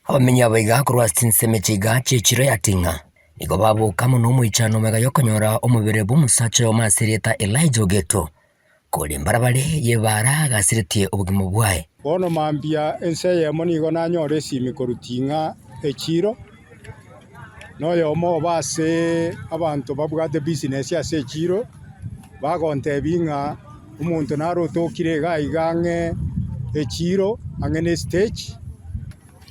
Abamenyi aba iga korwa ase chinsemo echi iga chi'echiro ya Ting'a, nigo baboka amo nomoichano omega y'okonyora omobere bw'omosacha oyomo ase erieta Elijah Ogeto, kore mbarabare y'ebaara agasiretie obogima bwaye. Bono mambia ense eyemo nigo nanyora esimi korwa Ting'a echiiro, na oyomo obo ase abanto babwate business ase echiiro, bagontebia ng'a omonto nare otokire iga iga ang'e echiiro ang'e ne estage,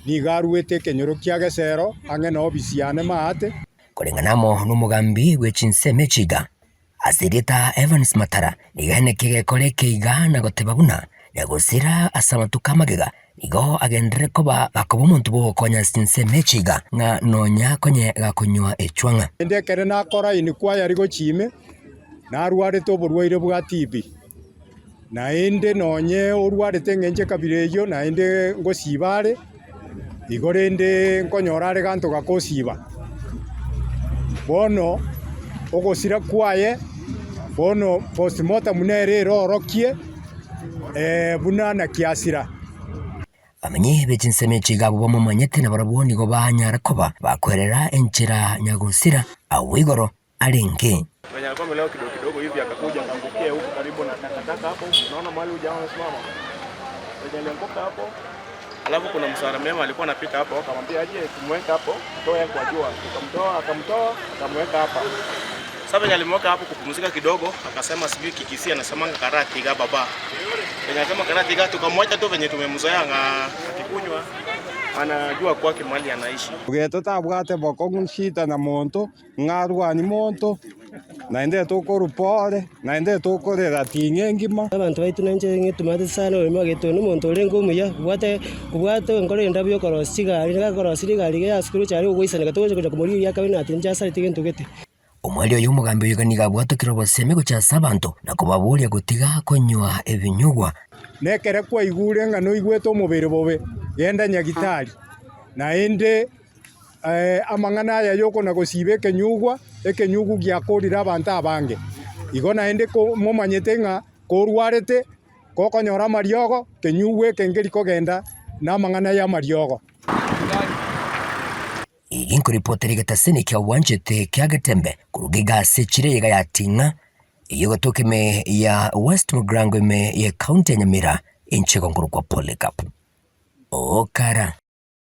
nigo aruete ekenyoro kia Gesero ang'e na ofisi yane maate. Koreng'ana amo nomogambi bwe chinsemo echi iga, Ase erieta Evans Matara, nigo aeneke gekora eke iga na goteba buna nyagosira ase amatuko amagega nigo agenderere koba gakoba omonto bw'ogokonya ase chinsemo echi iga ng'a nonya konye gakonywa echwang'a. Naende ekero nakora inquiry gochia ime, narwarete oborwaire bwa TB. Naende nonye orwarete engencho ekabira eyio, naende ngosiba are, igo rende nkonyora are ganto gakosiba. Bono ogosira kwaye, bono postmortem nere erorokie buna naki asira. Bamenyi be chinsemo echi iga abwo bamomanyete nabarabwo nigo banyara koba bakwerera enchera nyagosira agwo igoro. arenge. Mwenye alikuwa amelewa kidogo kidogo hivi akakuja akaangukia huku karibu na takataka hapo, unaona mahali huyu jamaa amesimama, mwenye alianguka hapo. Alafu kuna msara mema alikuwa anapita hapo, akamwambia aje tumweke hapo, toe kwa jua, tukamtoa, akamtoa, akamweka hapa. Sasa venye alimweka hapo kupumzika kidogo, akasema sijui Kikisii anasemanga karatiga baba. Venye alisema karatiga, tukamwacha tu venye tumemzoea nga akikunywa anajua kwake mahali anaishi. Ogeto tabwate bokong'u shida na monto, ng'a arwanie monto, naende tokorwa pore, naende tokorera ting'e engima. Abanto baito nainche ng'etumate sana orimo agetwe na omonto orenge omuya, obwate obwate enkoro endabu ya okorosia chigari, nigo akorosia rigari iga yasukire gocha aria ogoisaneka togocha gocha komorigia eria kabere nati inche asareti gento gete. Omoerio oyo omogambi oyo nigo abwatokire obosemi gochia ase abanto na kobaboria gotiga konywa ebinyugwa. Na ekero kwaigure ng'a noigwete omobere bobe, genda nyagitari. Naende amang'ana aya y'okona-gosiba ekenyugwa, ekenyugu giakorire abanto abange. Igo naende momanyete ng'a korwarete, gokonyora amariogo, kenyugwa eke nkeri kogenda namang'ana y'amariogo. Eye nkoripotera egetaseni kia obwanchete kia Getembe koruga iga ase chire eyega ya Ting'a, eyio egotoka ime ya West Mugirango ime ye county ya Nyamira, inche igo nkorokwa Polycarp Okara.